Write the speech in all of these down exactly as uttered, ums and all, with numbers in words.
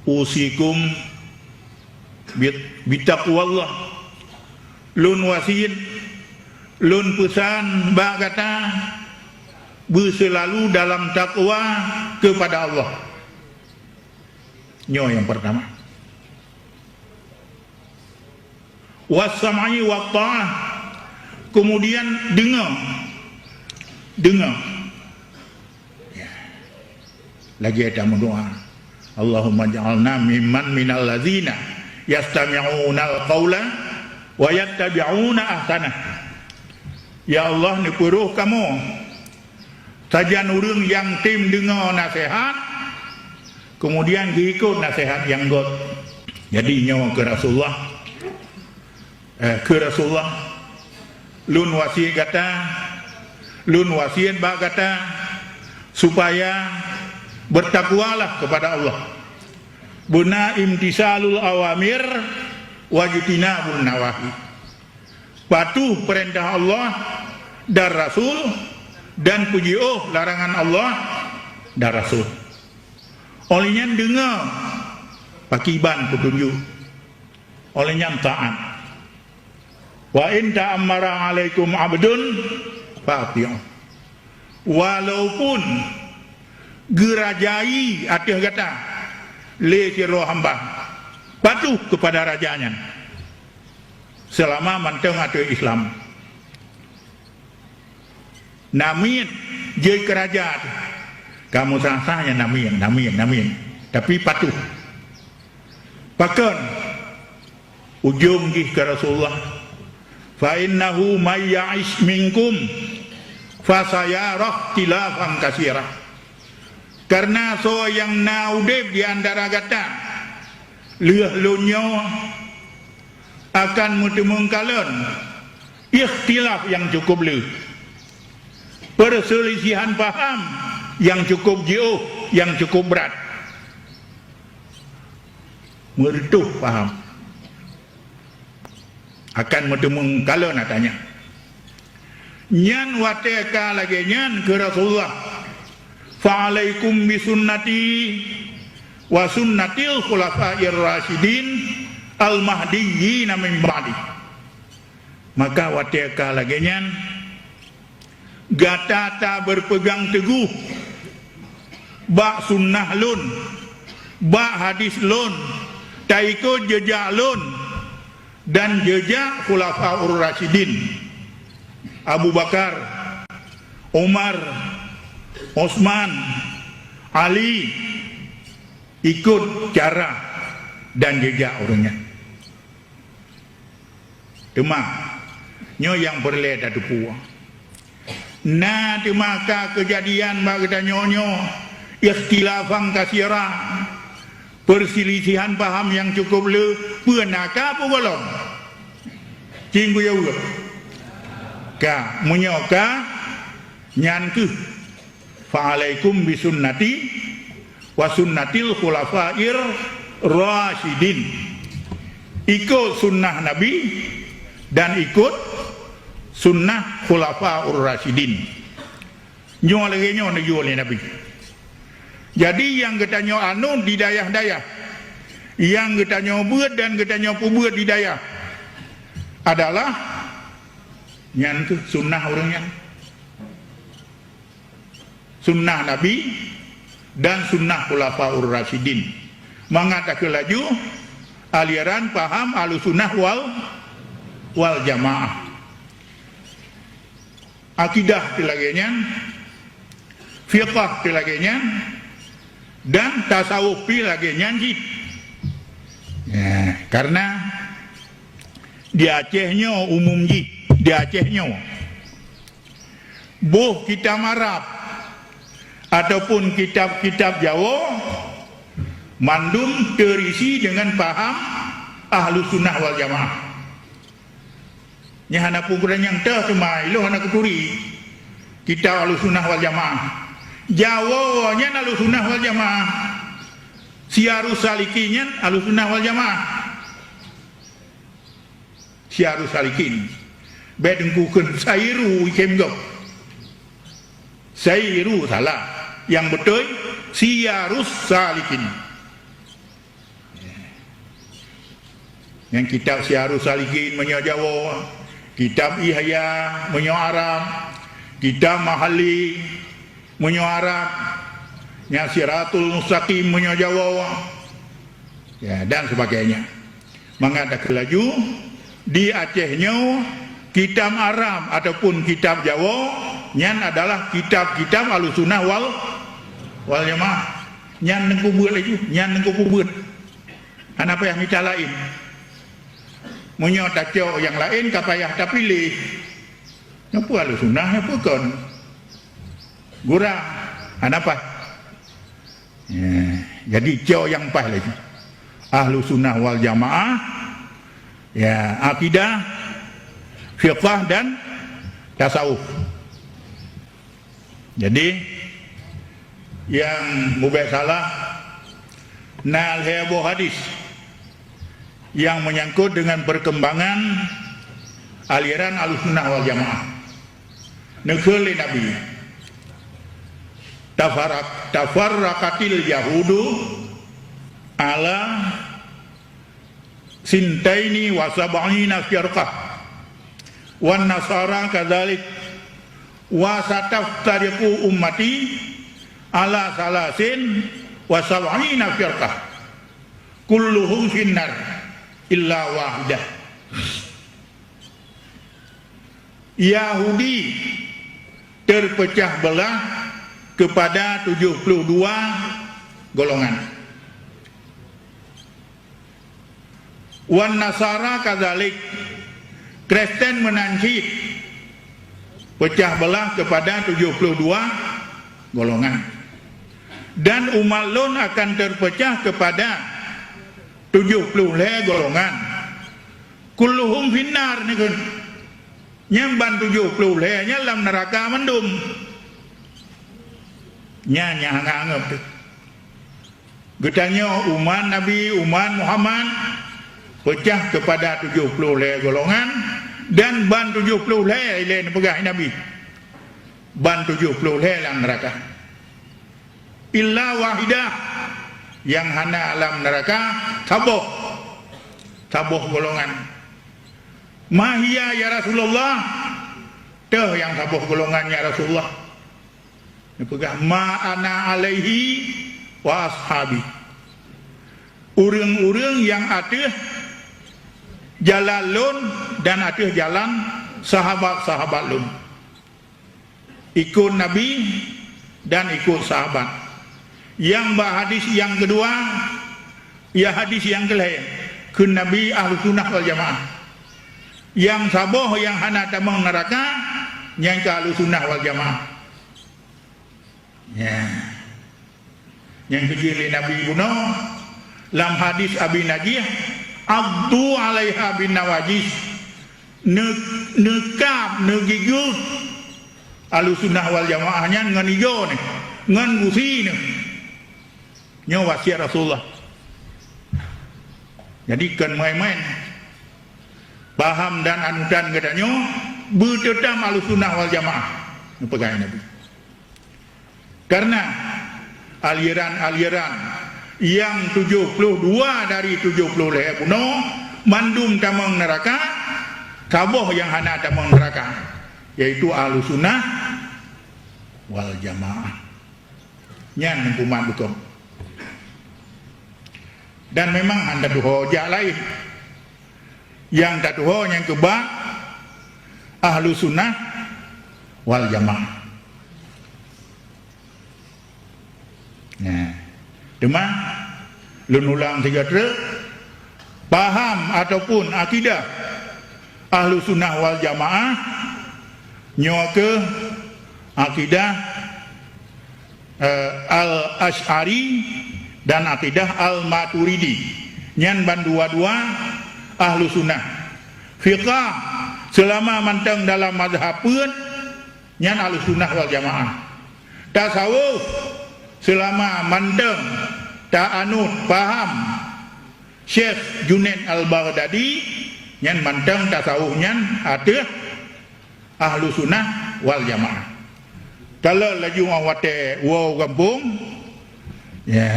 Usikum bit-, bitaqwallah. Lôn wasiet, lôn peusan bak gata beuseulalu dalam takwa keupada Allah. Nyoe nyang peurtama. Was-sam'i wat-tha'ah. Keumudian deungoe. Deungoe. Ya. Lagée tameudoá, "Allahumma ja'alna mimman minal ladzina yastami'unal qaula wa yattabi'una ahsanah." Ya Allah, neupeurôh kamoe sajan ureuëng nyang tem deungoe naseuhat, keumudian geuikot naseuhat nyang gét. Jadi nyoe keu Rasulullah, eh, keu Rasulullah, lôn wasiet gata, lôn wasiet bak gata, supaya beutakwalah keupada Allah. Beuna imtisalul awamir wajtinabun nawahi. Patuh peurintah Allah dan Rasul, dan peujiôh larangan Allah dan Rasul. Óh lheueh nyan deungoe pakriban peutunjuk. Óh lheueh nyan taát. "Wa in ta'ammara 'alaikum 'abdun fa ati'u." Walaupun geurajai ateueh gata lé sidroe hamba, patuh keupada raja nyan. Seulama mantong ateueh Islam. Namiet jeuet keu raja teuh. Kamoe sah-sah nyan namiet, namiet, namiet. Tapi patuh. Pakon? Ujong jih keu Rasulullah, "Fa innahu may ya'ish minkum fasayara ikhtilafan katsira." Kareuna soe nyang na udeb di antara gata lheueh lôn nyoe, akan meuteumeung kalon ikhtilaf nyang cukôp le, peuseulisihan paham nyang cukôp jiôh, nyang cukôp brat. Meureutôh paham. Akan meuteumeung kalon ata nyan. Nyan watée ka lagée nyan keu Rasulullah, "Fa alaikum bi sunnati wa sunnatil khulafair rasyidin al mahdiyyin min ba'di." Maka watée ka lagée nyan, gata tabeurpeugang teugoh bak sunnah lôn, bak hadis lôn, taikot jeujak lôn dan jeujak Khulafaur Rasyidin, Abu Bakar, Umar, Utsman, Ali, ikot cara dan jeujak ureuëng nyan. Teuma, nyoe nyang peureulée tateupeue. Na teuma ka keujadian bak geutanyoe nyoe, ikhtilafan katsira, peuseulisihan paham nyang cukôp le, peue na ka peue gohlom. Cinggu ya weuek. Ka, meunyoe ka, nyan keuh, "Fa alaikum bi sunnati wa sunnatil khulafair rasyidin." Ikot sunnah Nabi dan ikot sunnah Khulafaur Rasyidin. Nyoe lagée nyoe neujue lé Nabi. Jadi, nyang geutanyoe anut di dayah-dayah, nyang geutanyoe beuet dan geutanyoe peubeuet di dayah adalah nyan keuh sunnah ureuëng nyan. Sunnah Nabi dan sunnah Khulafaur Rasyidin. Mangat takheun laju aliran paham Ahlussunnah wal, wal Jamaah. Akidah teuh lagée nyan, fiqah teuh lagée nyan, dan tasawuf pih lagée nyan cit. Nah, karena di Aceh nyoe umum jih, di Aceh nyoe. Boh kitab Arab ataupun kitab-kitab Jawoe mandum teurisi deungon paham Ahlussunnah wal Jamaah. Nyan hana peue geutanyoe nyang teuh teuma ilôn hana kuturi kitab Ahlussunnah wal Jamaah. Jawoe nyan Ahlussunnah wal Jamaah. Siyarus Salikin nyan Ahlussunnah wal Jamaah. Siyarus Salikin. Bék teungku kheun Sairu ikém gob. Sairu salah. Nyang beutôi Siyarus Salikin. Nyang kitab Syiarus Salikin meunyoe Jawoe, kitab Ihya meunyoe Arab, kitab Mahalli meunyoe Arab, nyang Siratul Mustaqim meunyoe Jawoe, ya, dan sebagainya. Mangat takheun laju, di Aceh nyoe kitab Arab ataupun kitab Jawoe nyan adalah kitab-kitab Ahlussunnah wal, wal Jamaah. Nyan teungku beuet laju, nyan teungku peubuet. Hana payah mita laén. Meunyoe tacok nyang laén ka payah tapiléh. Nyoe peue Ahlussunnah, nyoe peue kon. Gurang. Hana paih. Ya, jadi cok nyang paih laju. Ahlussunnah wal Jamaah, ya, akidah, fiqah dan tasawuf. Jadi, nyang mubek salah na lhèe boh hadis nyang menyangkut dengan perkembangan aliran Ahlussunnah wal Jamaah. Neukheun lé Nabi, "Tafarraq-, tafarraqatil yahudu ala sintaini wa sab'ina firqah, wan nasara kadzalik, wa sataftariqu ummati ala salasin wa sab'ina firqah, kulluhum finnar illa wahidah." Yahudi terpecah belah kepada tujuh puluh dua golongan. Wan Nasara kadzalik, Kristen meunan cit pecah belah kepada tujuh puluh dua golongan. Dan umat lôn akan terpecah kepada tujuh puluh lhèe golongan. Kulluhum finnar, neukheun. Nyang ban tujoh ploh lhèe nyan lam neuraka mandum. Nyan nyang hana anggab teuh. Geutanyoe umat Nabi, umat Muhammad, peucah keupada tujoh ploh lhèe golongan, dan ban tujoh ploh lhèe ilèe neupeugah Nabi. Ban tujoh ploh lhèe lam neuraka. Illa wahidah, nyang hana lam neuraka saboh. Saboh golongan. Ma hiya ya Rasulullah? Teuh nyang saboh golongan ya Rasulullah. Neupeugah, ma ana alaihi wa ashabi. Ureueng-ureueng nyang ateueh jalan lôn dan ateueh jalan sahabat-sahabat lôn. Ikot Nabi dan ikot sahabat. Nyang bak hadis nyang keudua, ya hadis nyang keulhèe, kheun Nabi Ahlussunnah wal Jamaah. Nyang saboh nyang hana tamong neuraka, nyan keuh Ahlussunnah wal Jamaah. Ya. Nyang keujeuet lé Nabi bunoe lam hadis Abi Najih, "Addu alaiha bin nawajis." Neu-, neukab, neugigeut Ahlussunnah wal Jamaah nyan ngon igoe neuh, ngon gusi neuh. Nyoe wasiet Rasulullah. Jadi, kon maén-maén. Paham dan anutan geutanyoe beuteutam Ahlussunnah wal Jamaah, neupeugah Nabi. Karena aliran-aliran nyang tujoh ploh dua dari tujoh ploh lhèe bunoe mandum tamong neuraka, saboh nyang hana tamong neuraka, yaitu Ahlussunnah wal Jamaah. Nyan huköm. Dan memang hana tuho jak laén. Nyang tatuho nyang keubah Ahlussunnah wal Jamaah. Nah, teuma lôn ulang sigoe treuk, paham ataupun akidah Ahlussunnah wal Jamaah nyoe keuh akidah eh, Al-Asy'ari dan akidah Al-Maturidi. Nyan bandua-dua Ahlussunnah. Fiqah seulama mantong dalam mazhab peuet, nyan Ahlussunnah wal Jamaah. Tasawuf seulama mantong taanut paham Syekh Junaid Al-Baghdadi, nyan mantong tasawuf nyan ateueh Ahlussunnah wal Jamaah. Kalau laju watèe woe u gampông, ya,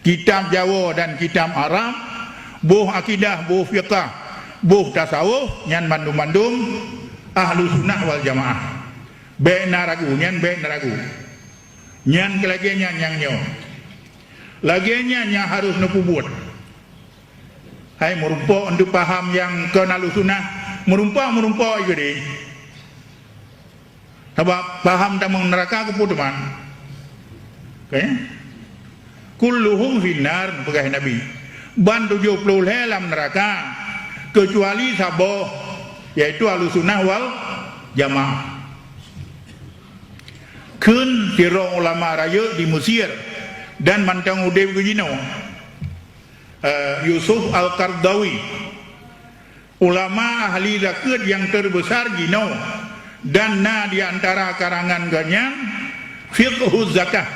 kitab Jawoe dan kitab Arab, Boh akidah, boh fiqah, boh tasawuf, nyan mandum-mandum Ahlussunnah wal Jamaah. Bék na ragu, nyan bék na ragu. Nyan keu lagée nyan nyang nyoe. Lagée nyan nyang harôh neupeubuet. Hai meurumpok untuk paham nyang kon Ahlussunnah, meurumpok-meurumpok geude. Sabab paham tamong neuraka keupeue teuma? Oke? Kulluhum finnar, peugah Nabi. Ban tujoh ploh lhée lam neuraka, keucuali saboh, yaitu Ahlussunnah wal Jamaah. Kheun sidroe ulama rayeuk di Mesir dan mantong udeb geuh jinoe, eh, Yusuf Al-Qaradawi. Ulama ahli zakeuet nyang teubeusa jinoe dan na di antara karangan geuhnyan Fiqhuz Zakah.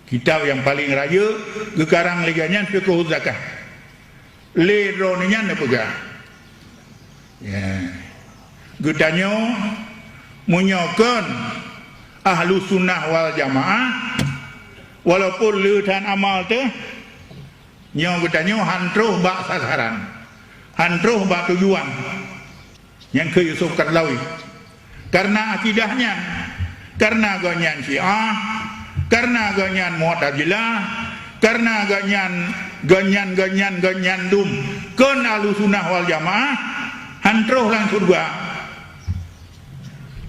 Kitab nyang paleng rayeuk geukarang lé geuhnyan Fiqhuz Zakah. Lé droeneuh nyan neupeugah, ya, geutanyoe meunyoe kon Ahlussunnah wal Jamaah, walaupun le that amal teuh, nyoe geutanyoe han troh bak sasaran, han troh bak tujuan. Nyang keu Yusuf Qaradawi. Karena akidah nyan, karena geuhnyan Syiah, karena geuhnyan Mu'tazilah, karena geuhnyan, geuhnyan, geuhnyan, geuhnyan dum kon Ahlussunnah wal Jamaah, han troh lam syeuruga.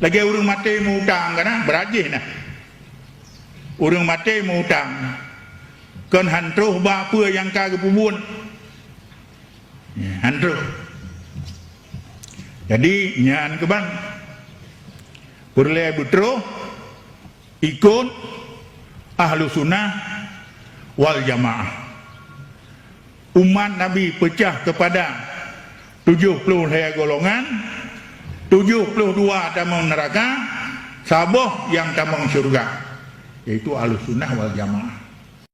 Lagée ureuëng maté meuutang kana, beurajih nah. Ureuëng maté meuutang, kon han troh bak peue nyang ka geupeubuet. Ya, han troh. Jadi, nyan keuban peureulée beutroh ikot Ahlussunnah wal Jamaah. Umat Nabi peucah keupada tujoh ploh lhée golongan, tujoh ploh dua tamong neuraka, saboh nyang tamong syeuruga, yaitu Ahlussunnah wal Jamaah.